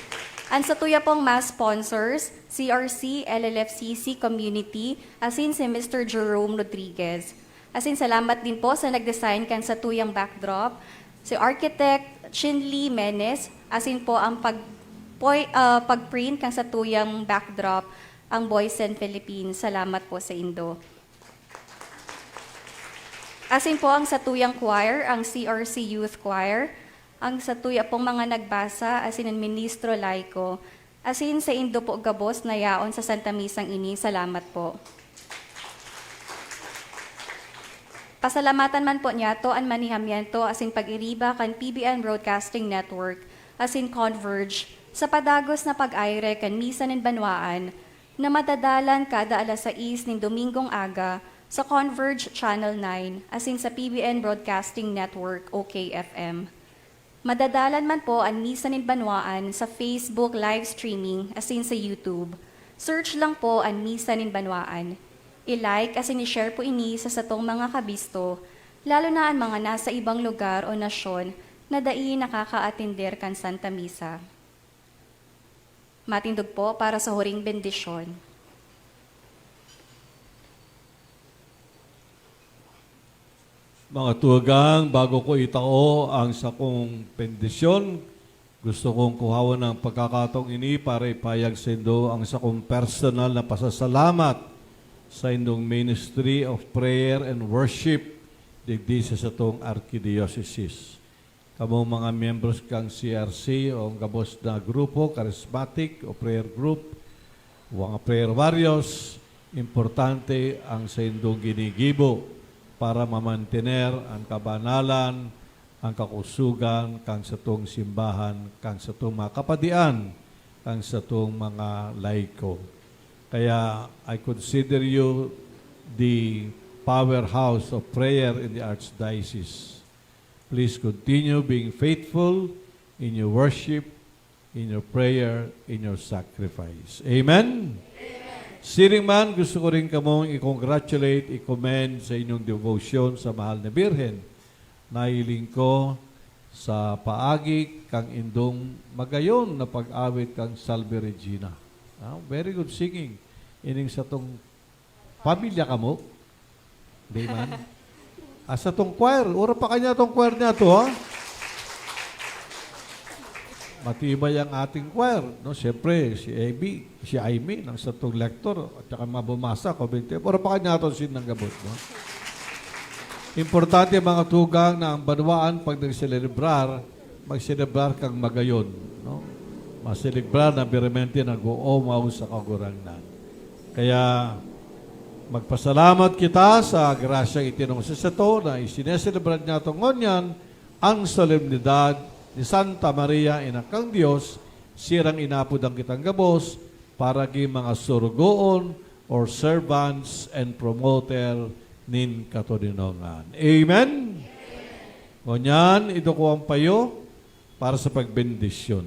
Ang satuya pong Mass sponsors, C R C, L L F C C Community, asin si Mister Jerome Rodriguez. Asin salamat din po sa nag-design kan satuyang backdrop, si Architect Chinli Menes, asin po ang pag-, poy-, ah, pag-print kan satuyang backdrop, ang Boysen Philippines. Salamat po sa indo. Asin po ang satuyang choir, ang C R C Youth Choir, ang satuya pong mga nagbasa, asin an ministro laiko, asin saindo po gabos na yaon sa Santa Misang ini. Salamat po. Pasalamatan man po niyato an manihamiento asin pag-iriba kan P B N Broadcasting Network asin Converge sa padagos na pag-aire kan Misa nin Banwaan na madadalan kada alas sais nin Domingong aga sa Converge Channel nine asin sa P B N Broadcasting Network, O K F M. Madadalan man po an Misa nin Banwaan sa Facebook live streaming asin sa YouTube. Search lang po an Misa nin Banwaan. I-like asin i-share po ini sa satong mga kabisto, lalo na an mga nasa ibang lugar o nasyon, na dai nakakaatender kan Santa Misa. Matindog po para sa huring bendisyon. Mga tugang, bago ko itao ang sakong bendisyon, gusto kong kuhawan ang pagkakataong ini para ipahayag sa indo ang sakong personal na pasasalamat sa indong Ministry of Prayer and Worship digdi sa satong Arkidiyosesis. Kamo mga miyembros kan C R C o ang gabos na grupo, charismatic o prayer group, o mga prayer warriors, importante ang saindong ginigibo para mamantener ang kabanalan, ang kakusugan kan satong simbahan, kan satong mga kapadian, kan satong mga laiko. Kaya I consider you the powerhouse of prayer in the Archdiocese. Please continue being faithful in your worship, in your prayer, in your sacrifice. Amen? Siring man, gusto ko rin kamong i-congratulate, i-commend sa inyong devotion sa Mahal na Birhen. Nahiling ko sa paagi kang indong magayon na pag-awit kang Salve Regina. Ah, very good singing. Ining satong pamilya kamo. Di man? Asa tong choir? Ura pa kanya tong choir niya to, ha? Matibay ang ating choir, no? Siyempre, si Abby, si Amy, nang satong lector, at saka mabumasa, commentary. Ura pa kanya to, sin nanggabot, no? Importante, mga tugang, na ang banwaan, pag nagselebrar, magselebrar kang magayon, no? Maselebrar na biramente nag-oomaw sa Kagurangnan. Kaya, magpasalamat kita sa grasyang itinong sa sato na isineselebrar niyato ngunyan ang solemnidad ni Santa Maria, Ina kan Dios, sirang inapodan kitang gabos para ki mga surugoon or servants and promoter nin katoninongan. Amen? Ngunyan, iduko ang payo para sa pagbendisyon.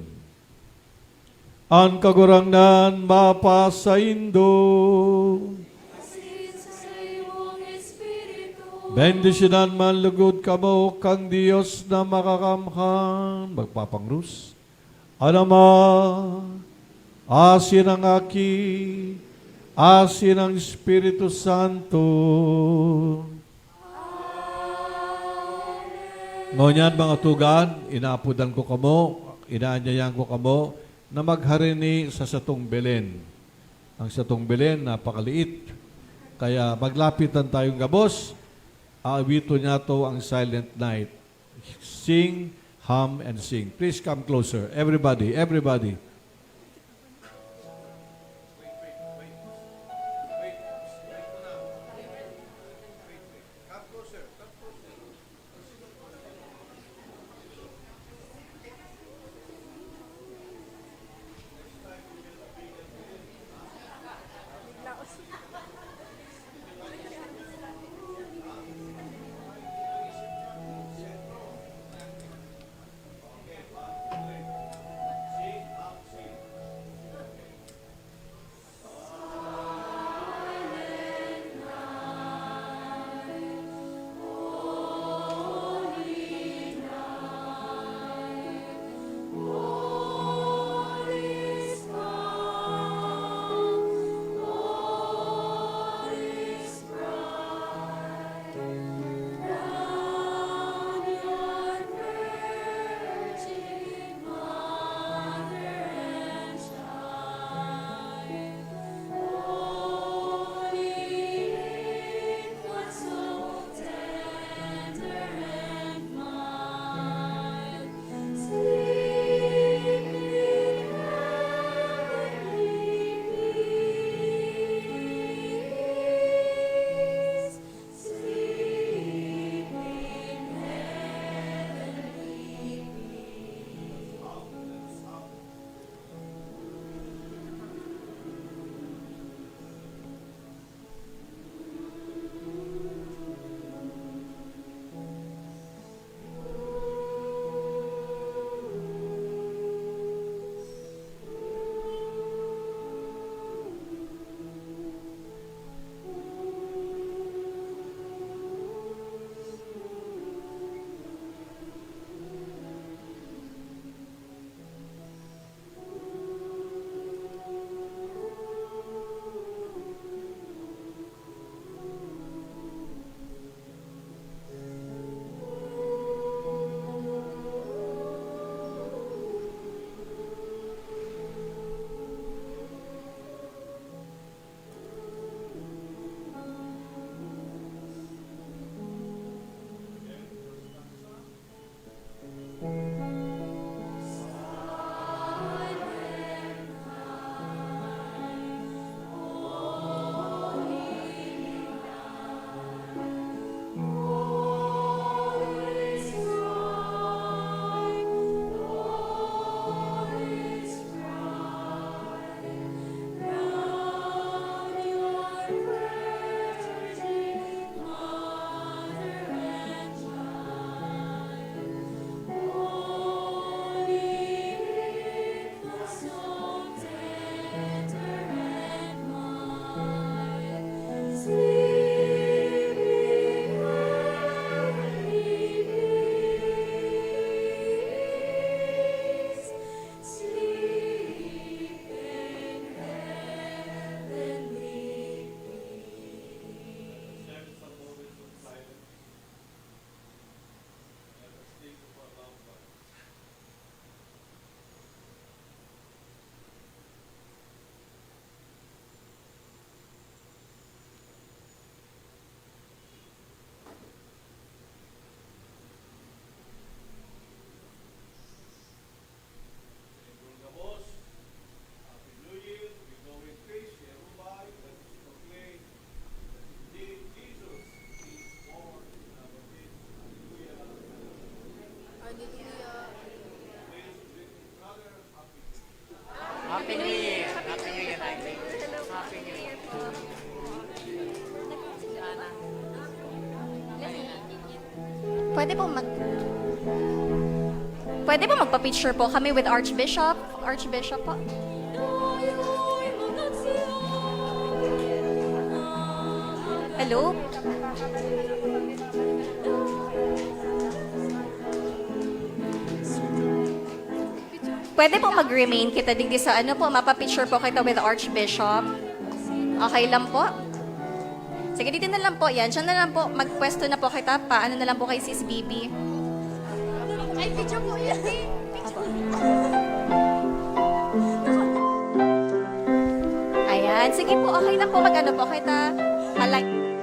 An Kagurangnan mapasaindo. Bendisyonan man lugod kamo kan Dios na makakamhan. Magpapangrus. An Ama, asin an Aki, asin an Espiritu Santo. Ngunyan, mga tugang, inaapodan ko kamo, inaanyayahan ko kamo na magharini sa satong Belen. Ang satong Belen, napakaliit. Kaya maglapitan tayong gabos, aawiton niyato ang Silent Night. Sing, hum, and sing. Please come closer. Everybody, everybody. Pwede po mag... Pwede po magpa-picture po kami with Archbishop? Archbishop po? Hello? Pwede po mag-remain kita digdi sa ano po, mapa-picture po kita with Archbishop. Okay lang po? Sige, dito na lang po yan. Siya na lang po, magpwesto na po kita, paano na lang po kay Sis Bibi. Ay, picture po yan. Ayan, sige po, okay lang po, mag-ano po kita. Palike.